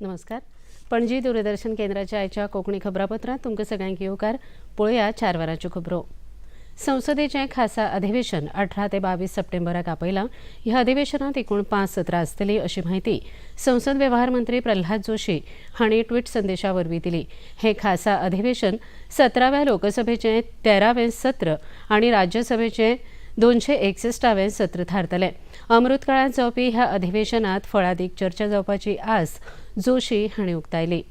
नमस्कार. पणजी दूरदर्शन केंद्राच्या आयच्या कोंकणी खबरापत्रांत तुमकां सगळ्यांक येवकार. पळोवया 4 वरांच्यो खबरो. संसदेचें खासा अधिवेशन 18 ते 22 सप्टेंबराक आपयलां. ह्या अधिवेशनांत एकूण 5 सत्रां आसतलीं अशी म्हायती संसद वेव्हार मंत्री प्रल्हाद जोशी हांणी ट्विट संदेशा वरवीं दिली. हें खासा अधिवेशन 17व्या लोकसभेचें 13वें सत्र आनी राज्यसभेचें 261वें सत्र थारतलें. अमृतकाळांत जावपी ह्या अधिवेशनांत फळादीक चर्चा जावपाची आस जोशी हांणी उक्तायली.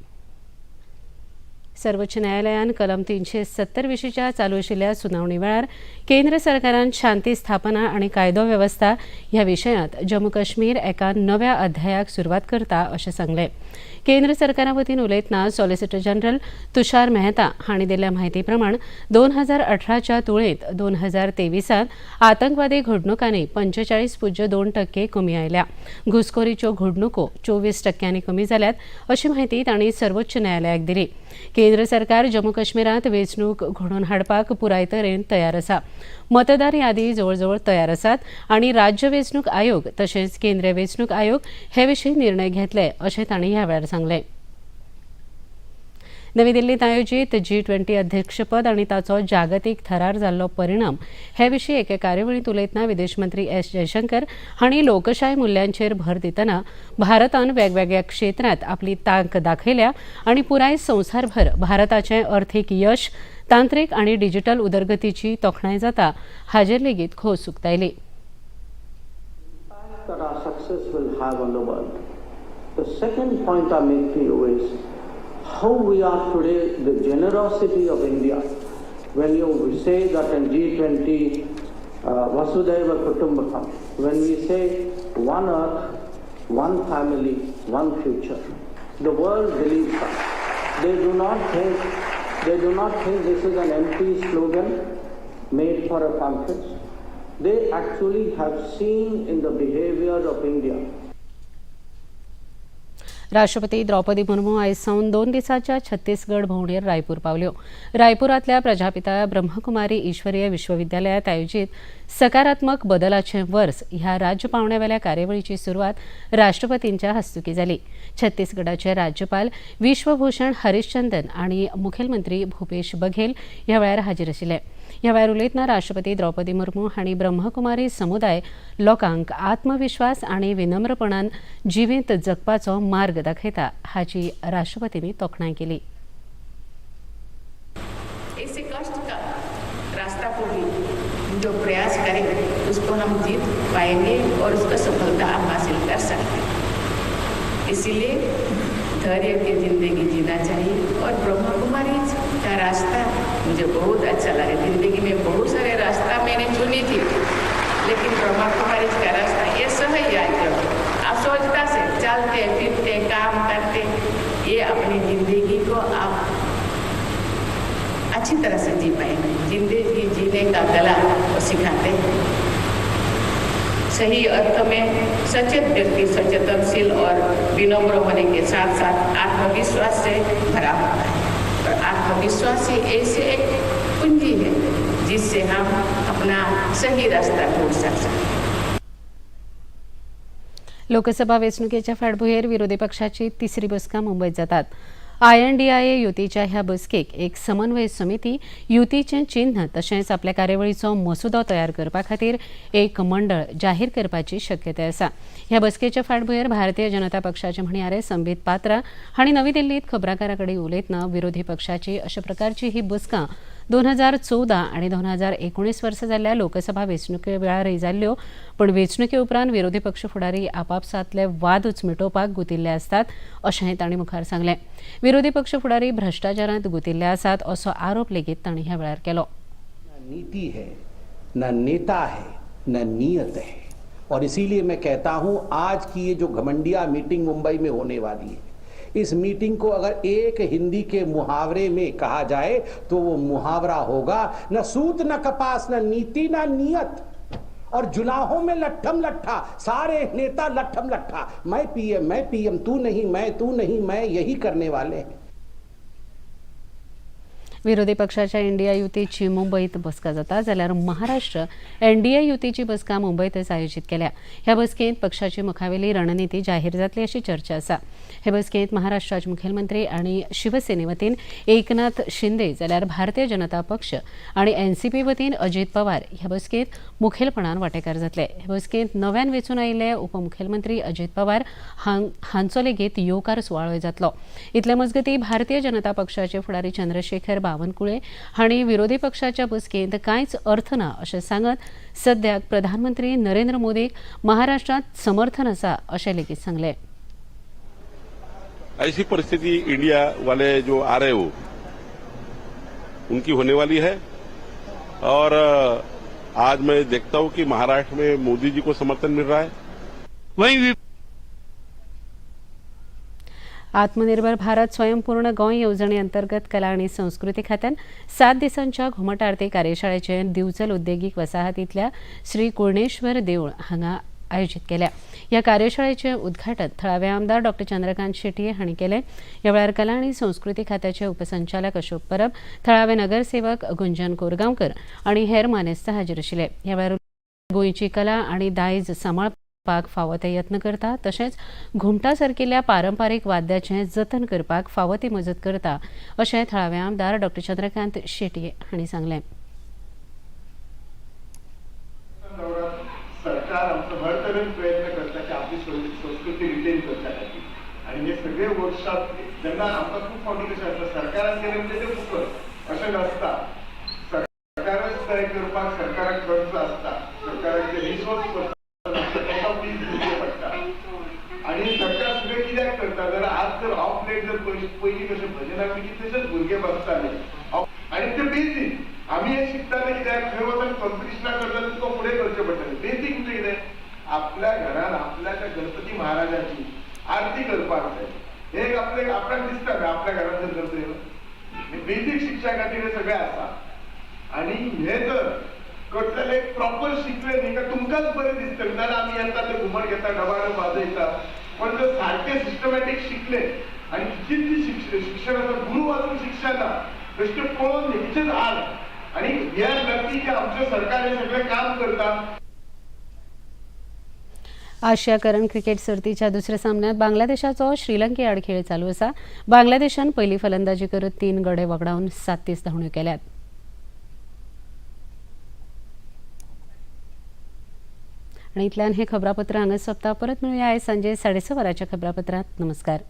सर्वोच्च न्यायालयान कलम 370 विशींच्या चालू आशिल्ल्या सुनावणी वेळार केंद्र सरकारान शांती स्थापना आनी कायदो वेवस्था ह्या विशयांत जम्मू काश्मीर एका नव्या अध्यायाक सुरवात करता अशें सांगलें. केंद्र सरकारा वतीन उलयतना सॉलिसिटर जनरल तुषार मेहता हांणी दिल्ल्या म्हायती प्रमाण 2018च्या तुळेंत 2023त आतंकवादी घडणुकांनी 45.2% कमी आयल्या. घुसखोरीच्यो घडणुको 24% कमी जाल्यात अशी म्हायती तांणी सर्वोच्च न्यायालयाक दिली. केंद्र सरकार जम्मू काश्मीरांत वेंचणूक घडोवन हाडपाक पुराय तरेन तयार आसा. मतदार यादी जवळजवळ तयार आसात आनी राज्य वेंचणूक आयोग तशेंच केंद्रीय वेंचणूक आयोग हे विशीं निर्णय घेतले अशें तांणी ह्या वेळार सांगलें. नवी दिल्लीत आयोजीत G20 अध्यक्षपद आनी ताचो जागतीक थरार जाल्लो परिणाम हे विशीं एके कार्यावळींत उलयतना विदेश मंत्री एस जयशंकर हांणी लोकशाय मुल्यांचेर भर दितना भारतान वेगवेगळ्या क्षेत्रांत आपली तांक दाखयल्या आनी पुराय संवसारभर भारताचें अर्थीक यश, तांत्रीक आनी डिजिटल उदरगतीची तोखणाय जाता हाजेर लेगीत खोस उक्तायली. That our success will have on the world. The second point I make to you is how we are today, the generosity of India. When you say that in G20, Vasudhaiva Kutumbakam, when we say one earth, one family, one future, the world believes that. They do not think this is an empty slogan made for a conference. They actually have seen in the behavior of India. राष्ट्रपती द्रौपदी मुर्मू आयज सावन 2 दिसांच्या छत्तीसगड भोंवडेर रायपूर पावल्यो. रायपुरांतल्या प्रजापिता ब्रह्मकुमारी ईश्वरीय विश्वविद्यालयात आयोजीत सकारात्मक बदलाचें वर्स ह्या राज्य पावंड्यावेल्या कार्यावळीची सुरवात राष्ट्रपतींच्या हस्तुकीं जाली. छत्तीसगडाचे राज्यपाल विश्वभूषण हरिश्चंदन आनी मुखेलमंत्री भूपेश बघेल ह्या वेळार हाजीर आशिल्ले. ह्या वेळार उलयतना राष्ट्रपती द्रौपदी मुर्मू हांणी ब्रह्मकुमारी समुदाय लोकांक आत्मविश्वास आनी विनम्रपणान जिवीत जगपाचो मार्ग दाखयता हाची राष्ट्रपतींनी तोखणाय केली. ऐसे कष्ट का रास्ता को भी जो प्रयास करें, उसको हम जीत पाएंगे और उसका सफलता हम हासिल कर सकते हैं. इसीलिए धैर्य की जिंदगी जीना चाहिए और ब्रह्मा कुमारी का रास्ता मुझे बहुत अच्छा लगा. जिंदगी में बहुत सारे रास्ता मैंने चुनी थी, लेकिन ब्रह्मा कुमारी का रास्ता ये सही है. जब आप सहजता से चलते फिरते, काम करते, ये अपनी जिंदगी को आप अच्छी तरह से जी पाएंगे. जिंदगी जीने का कला वो सिखाते हैं. सही अर्थ में सचेत व्यक्ति सचेतनशील और विनम्र होने के साथ साथ आत्मविश्वास से भरा होता है और आत्मविश्वास ही ऐसे एक पूंजी है जिससे हम अपना सही रास्ता ढूंढ सकते हैं. लोकसभा वेंचणुकेच्या फाटभुंयेर विरोधी पक्षाची तिसरी बसका मुंबयत जातात. आयएनडीआयए युतीच्या ह्या बसकेक एक समन्वय समिती, युतीचें चिन्ह तशेंच आपल्या कार्यावळीचो मसुदो तयार करपा खातीर एक मंडळ जाहीर करपाची शक्यताय आसा. ह्या बसकेच्या फाटभुंयेर भारतीय जनता पक्षाचे म्हणयारे संबीत पात्रा हांणी नवी दिल्लीत खबराकारां कडेन उलयतना विरोधी पक्षाची अशा प्रकारची ही बसका 2014 आनी 2019 वर्सा जाल्ल्या लोकसभा वेंचणुके वेळारय जाल्ल्यो, पूण वेंचणुके उपरांत विरोधी पक्ष फुडारी आपापसांतले वादूच मिटोवपाक गुतिल्ले आसतात अशेंय तांणी मुखार सांगलें. विरोधी पक्ष फुडारी भ्रश्टाचारांत गुतिल्ले आसात असो आरोप लेगीत तांणी ह्या वेळार केलो. न नीति है, न नेता है, न नीयत है और इसीलिए मैं कहता हूं, आज की ये जो घमंडिया मीटिंग मुंबई में होने वाली है, इस मीटिंग को अगर एक हिंदी के मुहावरे में कहा जाए तो वो मुहावरा होगा, न सूत न कपास, न नीति न नियत और जुलाहों में लट्ठम लट्ठा. सारे नेता लट्ठम लट्ठा, मैं पीएम, मैं पीएम, तू नहीं मैं, तू नहीं मैं, यही करने वाले हैं. विरोधी पक्षाच्या इंडिया युतीची मुंबईत बसका जाता, जाल्यार महाराष्ट्र एनडीए युतीची बसका मुंबयतच आयोजीत केल्या. ह्या बसकेंत पक्षाची मुखावेली रणनिती जाहीर जातली अशी चर्चा आसा. हे बसकेंत महाराष्ट्राचे मुखेलमंत्री आनी शिवसेने वतीन एकनाथ शिंदे, जाल्यार भारतीय जनता पक्ष आनी एनसीपी वतीन अजीत पवार ह्या बसकेंत मुखेलपणान वांटेकार जातले. हे बसकेंत नव्यान वेंचून आयिल्ले उपमुखेलमंत्री अजीत पवार हांचो लेगीत येवकार सुवाळोय जातलो. इतले मजगतीं, भारतीय जनता पक्षाचे फुडारी चंद्रशेखर बावनकुळे हांणी विरोधी पक्षाच्या बसकेंत कांयच अर्थ ना अशें सांगत सद्याक प्रधानमंत्री नरेंद्र मोदीक महाराष्ट्रांत समर्थन आसा अशें लेगीत सांगलें. ऐसी परिस्थिति इंडिया वाले जो आ रहे हो, उनकी होने वाली है और आज मैं देखता हूं कि महाराष्ट्र में मोदी जी को समर्थन मिल रहा है. वहीं आत्मनिर्भर भारत स्वयंपूर्ण गोंय येवजणे अंतर्गत कला आनी संस्कृती खात्यान 7 दिसांच्या घुमट आरती कार्यशाळेचे दिवचल उद्देगीक वसाहतींतल्या श्री कुर्णेश्वर देऊळ हांगा आयोजीत केल्या. ह्या कार्यशाळेचें उद्घाटन थळावे आमदार डॉक्टर चंद्रकांत शेटये हांणी केलें. ह्या वेळार कला आनी संस्कृती खात्याचे उपसंचालक अशोक परब, थळावे नगरसेवक गुंजन कोरगांवकर आनी हेर मानेस्त हाजीर आशिल्ले. ह्या वेळार गोंयची कला आनी दायज सांबाळपाक फावो ते यत्न करता, तशेंच घुमटा सारकिल्ल्या पारंपारीक वाद्याचें जतन करपाक फावो ती मजत करता अशें थळावे आमदार डॉक्टर चंद्रकांत शेटये हांणी सांगलें. दौरान सरकार आमचो हर तरेन प्रयत्न करता की आपली संस्कृती रिटेन करच्या खातीर. आनी हे सगळे वर्कशॉप जेन्ना आमकां खूब फावटी कशें आसता, सरकारान केलें म्हणजे तें फुकट अशें नासता. सरकारच तय करपाक सरकाराक खर्च आसता, सरकाराक जे रिसोर्स पर्सन आसता तांकां फीज दिवचे पडटा. आनी सरकार सगळें कित्याक करता जाल्यार आज जर ऑफ लेट जर पयलीं कशें भजनाक बी कितलेशेच भुरगे बसताले आनी ते बेजीक आमी हे शिकताले, कित्याक खंय वचून कॉम्पिटिशनां करता, तुका फुडें करचें पडटलें. बेजीक म्हणजे कितें? आपल्या घरान आपल्या त्या गणपती महाराजाची आरती करपाक जाय. हे एक आपले आपणाक दिसता न्हय, आपल्या घरान जर करता. बेजीक शिक्षा खातीर हे सगळें आसा. आनी हे जर करतले, प्रॉपर शिकले न्ही काय तुमकांच बरें दिसतलें. नाजाल्यार आमी येता ते घुमट घेता, डबाडब वाजयता. पण जर सारकें सिस्टमॅटीक शिकले आनी तिची जी शिक्षण आसा, गुरू वाचून शिक्षा ना, बेश्टें पळोवन न्ही, which is art. आनी we are lucky की आमचें सरकार हें सगळें काम करता. आशिया करंड क्रिकेट सर्तीच्या दुसऱ्या सामन्यात बांगलादेशाचो श्रीलंके आड खेळ चालू आसा. बांगलादेशान पयली फलंदाजी करत 3 गडे वगडावन 37 धांवड्यो केल्यात. आनी इतल्यान हें खबरापत्र हांगा सोंपता. परत मेळुया आयज सांजे 6:30 वरांच्या खबरापत्रांत. नमस्कार.